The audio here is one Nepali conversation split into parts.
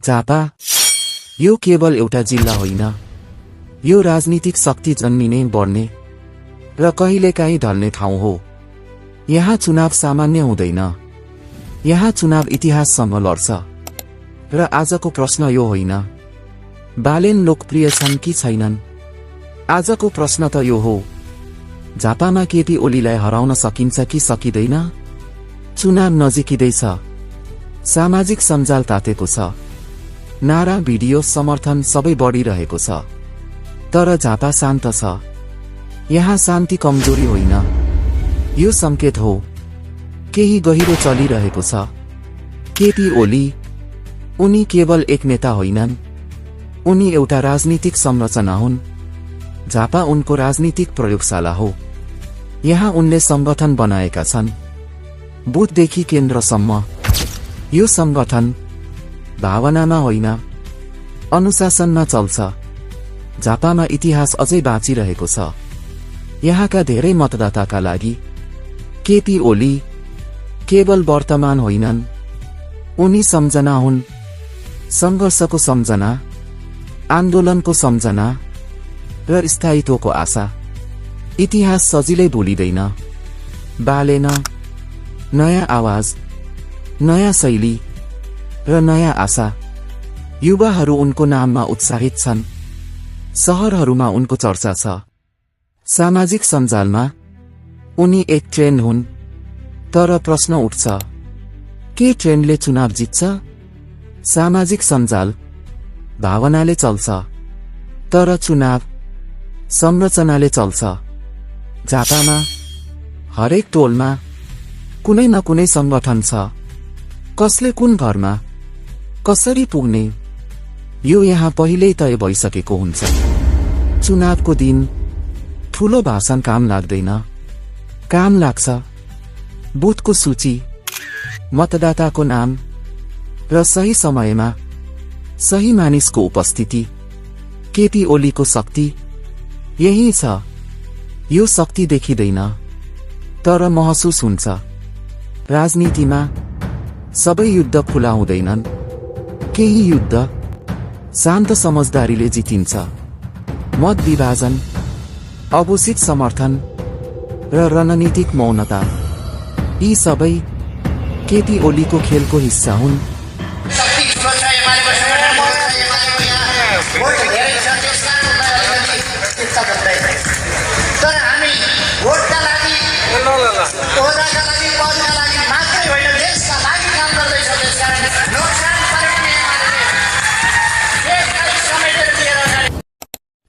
झापा यो केवल एउटा जिल्ला होइन, यो राजनीतिक शक्ति जन्मिने, बढ्ने र कहिलेकाहीँ ढल्ने ठाउँ हो। यहाँ चुनाव सामान्य हुँदैन, यहाँ चुनाव इतिहाससँग लड्छ। र आजको प्रश्न यो होइन बालेन लोकप्रिय छन् कि छैनन्, आजको प्रश्न त यो हो झापामा केपी ओलीलाई हराउन सकिन्छ कि सकिँदैन। चुनाव नजिकिँदैछ, सामाजिक सञ्जाल तातेको छ, नारा, भिडियो, समर्थन सबै बढिरहेको छ। तर झापा शान्त छ। यहाँ शान्ति कमजोरी होइन, यो संकेत हो केही गहिरो चलिरहेको छ। केपी ओली उनी केवल एक नेता होइनन्, उनी एउटा राजनीतिक संरचना हुन्। झापा उनको राजनीतिक प्रयोगशाला हो। यहाँ उनले संगठन बनाएका छन्, बुथदेखि केन्द्रसम्म। यो संगठन भावनामा होइन, अनुशासनमा चल्छ। झापामा इतिहास अझै बाँचिरहेको छ। यहाँका धेरै मतदाताका लागि केपी ओली केवल वर्तमान होइनन्, उनी सम्झना हुन्, संघर्षको सम्झना, आन्दोलनको सम्झना र स्थायित्वको आशा। इतिहास सजिलै भुलिँदैन। बालेन नयाँ आवाज, नयाँ शैली र नयाँ आशा। युवाहरू उनको नाममा उत्साहित छन्। शहरहरूमा उनको चर्चा छ। सामाजिक सञ्जालमा उनी एक ट्रेन्ड हुन्। तर प्रश्न उठ्छ, के ट्रेन्डले चुनाव जित्छ? सामाजिक सञ्जाल भावनाले चल्छ, तर चुनाव संरचनाले चल्छ। झापामा हरेक टोलमा कुनै न कुनै संगठन छ। कसले कुन घरमा कसरी पुग्ने, यो यहाँ पहिल्यै तय भइसकेको हुन्छ। चुनावको दिन ठूलो भाषण काम लाग्दैन, काम लाग्छ बुथको सूची, मतदाताको नाम र सही समयमा सही मानिसको उपस्थिति। केपी ओलीको शक्ति यही छ। यो शक्ति देखिँदैन, तर महसुस हुन्छ। राजनीतिमा सबै युद्ध खुला हुँदैनन्, केही युद्ध शान्त समझदारीले जितिन्छ। मत विभाजन, अघोषित समर्थन र रणनीतिक मौनता, यी सबै केपी ओलीको खेलको हिस्सा हुन्।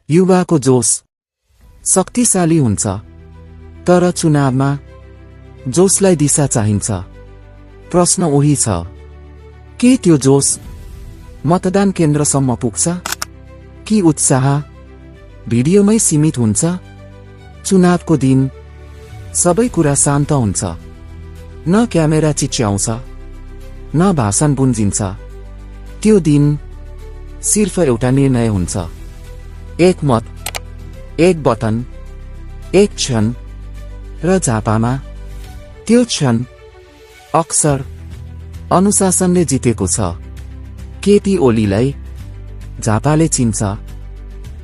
युवाको जोश शक्तिशाली हुन्छ, तर चुनावमा जोशलाई दिशा चाहिन्छ। प्रश्न उही छ, के त्यो जोश मतदान केन्द्रसम्म पुग्छ कि उत्साह भिडियोमै सीमित हुन्छ? चुनावको दिन सबै कुरा शान्त हुन्छ। न क्यामेरा चिच्याउँछ, न भाषण बुन्जिन्छ। त्यो दिन सिर्फ एउटा निर्णय हुन्छ, एक मत, एक बटन, एक क्षण। र झापामा त्यो क्षण अक्सर अनुशासनले जितेको छ। केपी ओलीलाई झापाले चिन्छ।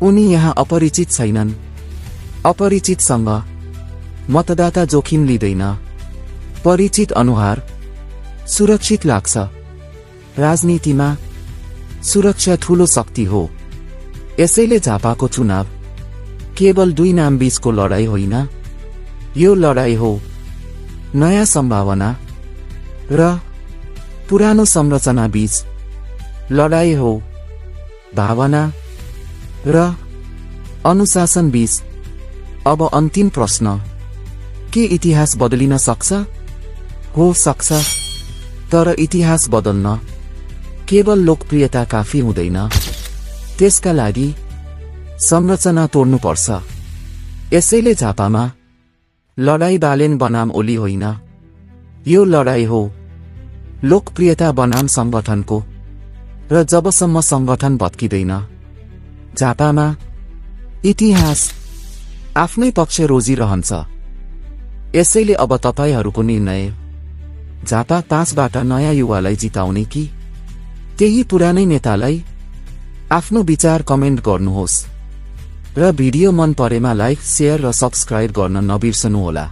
उनी यहाँ अपरिचित छैनन्। अपरिचितसँग मतदाता जोखिम लिँदैन। परिचित अनुहार सुरक्षित लाग्छ। राजनीतिमा सुरक्षा ठूलो शक्ति हो। यसैले झापाको चुनाव केवल दुई नाम बीचको लडाई होइन, यो लडाई हो नयाँ सम्भावना र पुरानो संरचना बीच। लडाई हो भावना र अनुशासन बीच। अब अन्तिम प्रश्न, के इतिहास बदलिन सक्छ? हो सक्छ, तर इतिहास बदल्न केवल लोकप्रियता काफी हुँदैन। त्यसका लागि संरचना तोड्नुपर्छ। यसैले झापामा लडाई बालेन बनाम ओली होइन, यो लडाई हो लोकप्रियता बनाम संगठनको। र जबसम्म संगठन भत्किँदैन, झापामा इतिहास आफ्नै पक्ष रोजिरहन्छ। यसैले अब तपाईहरूको निर्णय, झापा 5बाट नयाँ युवालाई जिताउने कि केही पुरानै नेतालाई आफ्नो विचार कमेन्ट गर्नुहोस् र भिडियो मन परेमा लाइक, शेयर र सब्स्क्राइब गर्न नबिर्सनुहोला।